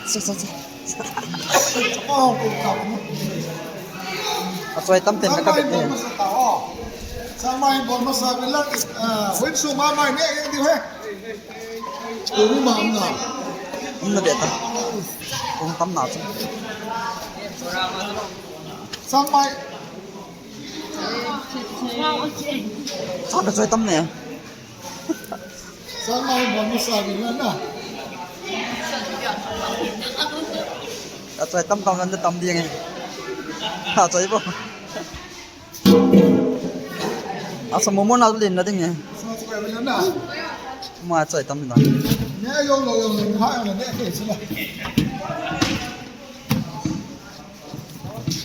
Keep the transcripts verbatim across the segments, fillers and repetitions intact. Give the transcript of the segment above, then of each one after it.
Sa, sa, sa. Achoi tam ten ka bet ni. Sangmai bol masa bila, ah, win su ma mai ne, yang di he. Kung ma na. Umna beta. Kung tam na chu. Sangmai. Sa ka choi tam ne. Sangmai bol masa bila na. Achoi tam tam na tam ding e. Achoi bo. Asa momo na lin na ding e. Ma choi tam na. Ne yo lo yo lo ha yo ne ke sila.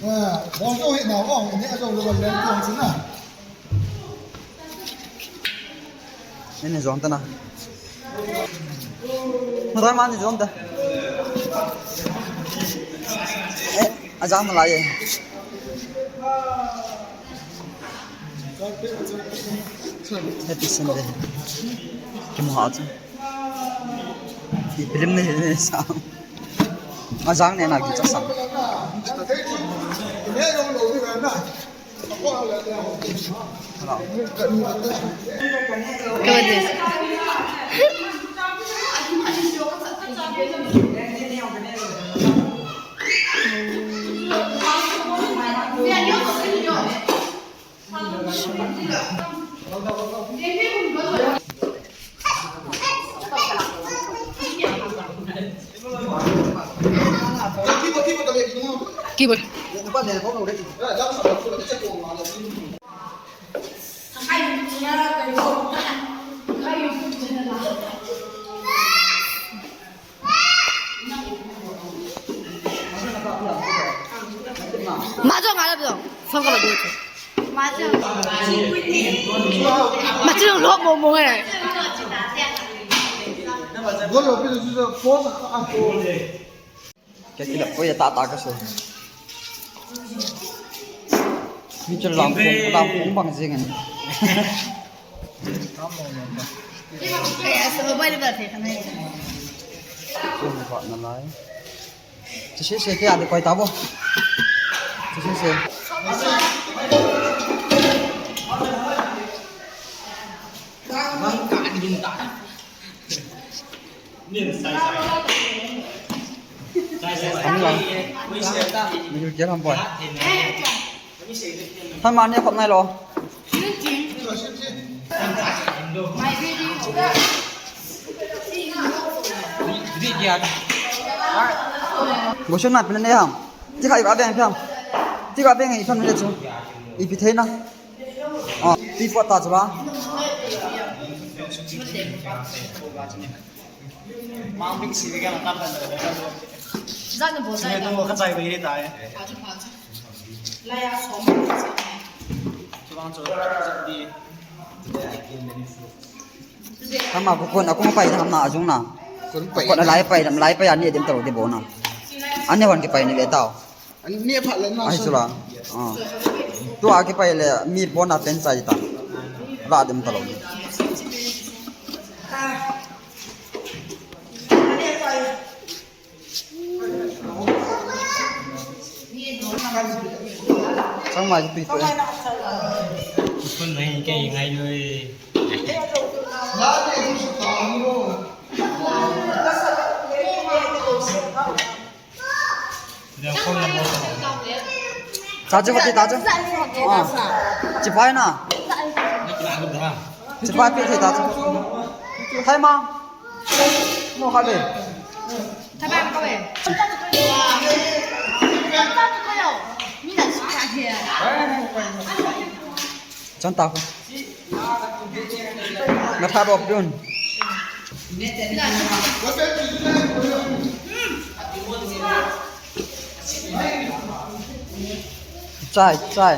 Wa, bol to he na wa ne yo lo lo le ko sila. Ini jong ta na. Matai mani jong ta. Eh, ajang malai e. Happy Sunday. Kimu ha chu. Ki film ni ni sa. Ajang ne na ki cha sa. Keyboard. Mahjong a la bjong. Phone ka la bjong. Mahjong. Mahjong lo mo mo e. Kei kilap ko ya ta ta ka so. Mi chu lam kong, lam kong bang jing an. Ai, asa ba bai ba the kana. Ko ba na lai. Chu se se ke a de koi ta bo. Chu se se. Bang ka din ta. Ang lang. Medyo kaya lang po. Tama niya, pag nalo. Gusto na, pinanayam. Tika, iba, abeng, abeng. Tika, abeng, ikan nila, chu. Ipitay na. Oh, ipot ta, chu ba? Mang bing si ka na tam. Zan na bo zan. Sine to ka chai bai ri ta e. Pha chu, pha chu. La ya som. Chu bang chu. Di. Kama ko kon akong pai tham na ajung na. Kon pai. Kon lai pai tham, lai pai ani dem taro de bo na. Ani wan ki pai ni le tao. Ani phat le na. Ai sula. Ah. Tu a ki pai le mi bon a pen chai ta. La dem talo. Chang mai pi to. Kun mai ke ngai lui. Ta chu, ta chu. Ah. Chipai na. Chipai pi thei ta chu. Thai ma. Mo kha be. Thai ma ka be. Chan ta ko. Na tha rop dun. Chai, chai.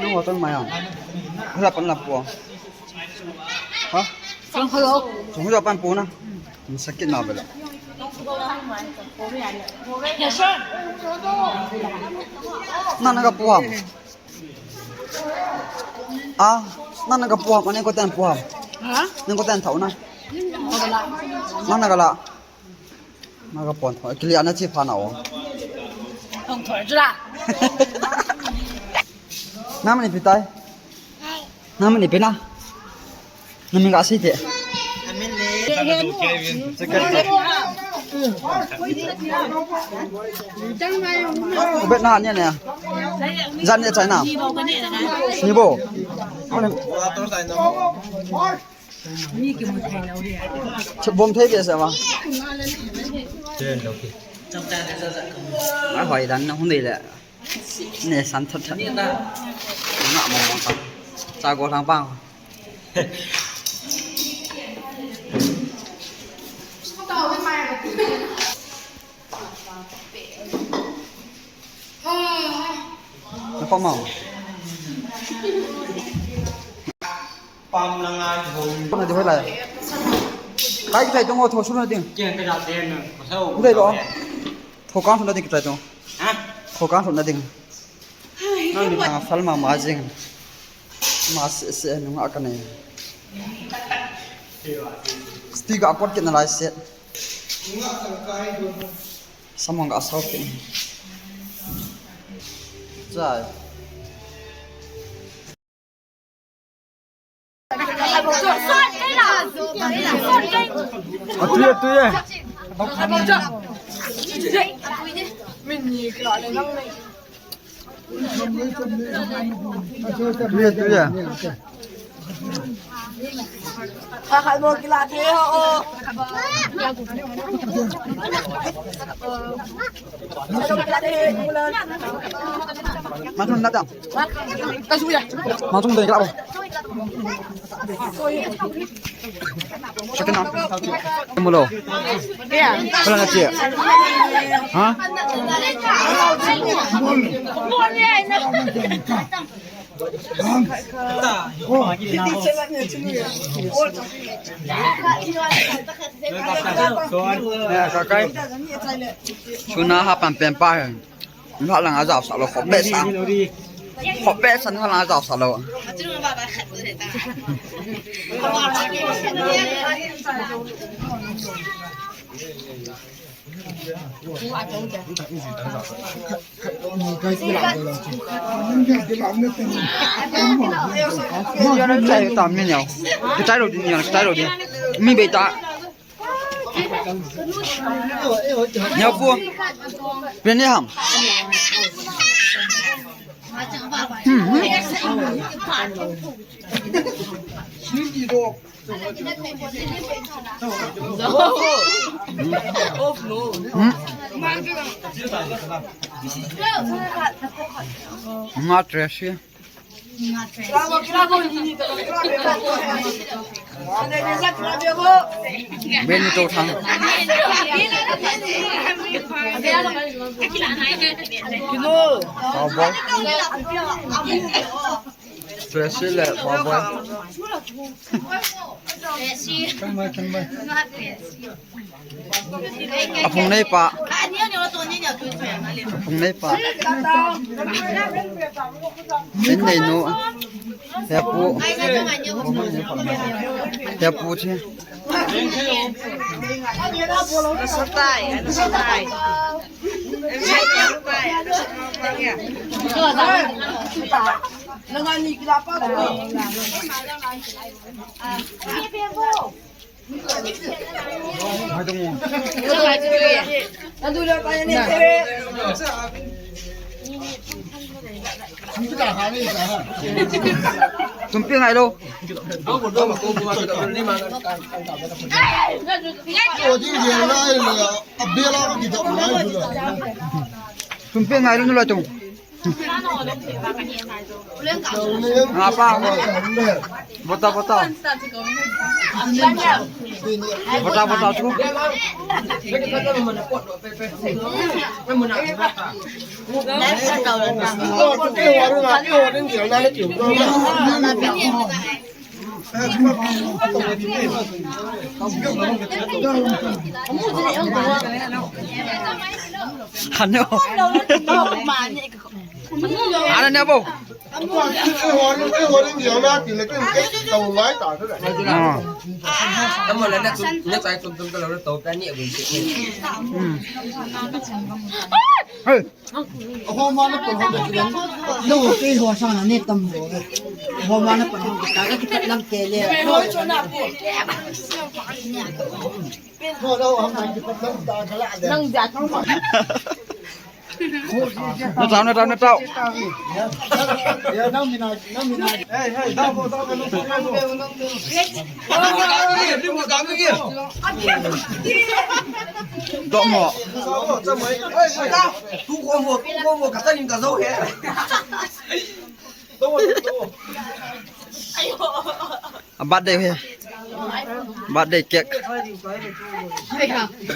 Nung hotel mai ang. Hala pan lapu. Ha? Chung ho jo pan pu na. Sakit na bela. Na na ka pu ham. Ah, na na ka pu ham, ani ko tan pu ham. Ha? Ni ko tan thau na. Na na ka la. Na ka pon thau. Kili ana chi pha na o. Thong thoi chu la. Na mani pi tai. Na mani pi na. Na min ga sei te. Ubet na ni ne. Jan ne chai na. Ni bo. Bom thei be sa ma. Ai hoi dan na hun dei le. Ne san thot thot. Na mo mo ka. Cha go lang pa. Na pa ma. Pam na ngai hom. Na di hoi lai. Kai kai tong o tho su na ding. Kian ka ja te na. Ko sa o. Dei lo. Tho kan su na ding kai tong. Ha? Tho kan su na ding. Nang ni ta sal ma ma jing. Ma se se nung a ka nei. Stick a kot kit na lai se. Samong ka sau kit. Chai. Atu ye, atu ye. Atu ye, atu ye. Masuk na dam. Masuk na dam. Sakit na. Mulo. Pala na tia. Ha? Suna ha pan pen pa hen. Ni ha lang a jao sa lo, khop be sa. Khop be sa, ni ha lang a jao sa lo. Kitai lo ding, kitai lo ding. Mi be ta. Nyapu. Pene ham. Hmm, hmm. Hmm. Nga Tracy. Beni to thang. Kilo. Cowboy. Tracy le cowboy. Tracy. Apung nei pa. Apung nei pa. Min nei nu. Hepu. Hepu che. Nasatai, nasatai. Tumpi ngai lo. Tumpi ngai lo nu lo tung. Apa? Bota, bota. Bota, bota tu. Hanu. Ana ne bo. Ah. Tamo la na tum, na chai tum tum ka lo na to ka ni abin. Hmm. Hey. Ho ma na pon ho ka kilang. Lo ke ho sa na ne tam ho. Ho ma na pon ho ka ka kipat lang ke le. Ho cho na po. Ho lo ho ma kipat lang ta ka la de. Nang ja. Na tao, na tao, na tao. Ya, nang mina, nang mina. Hey, hey, dabo, dabo, dabo, dabo. Dok mo. A birthday he. Birthday cake.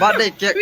Birthday cake.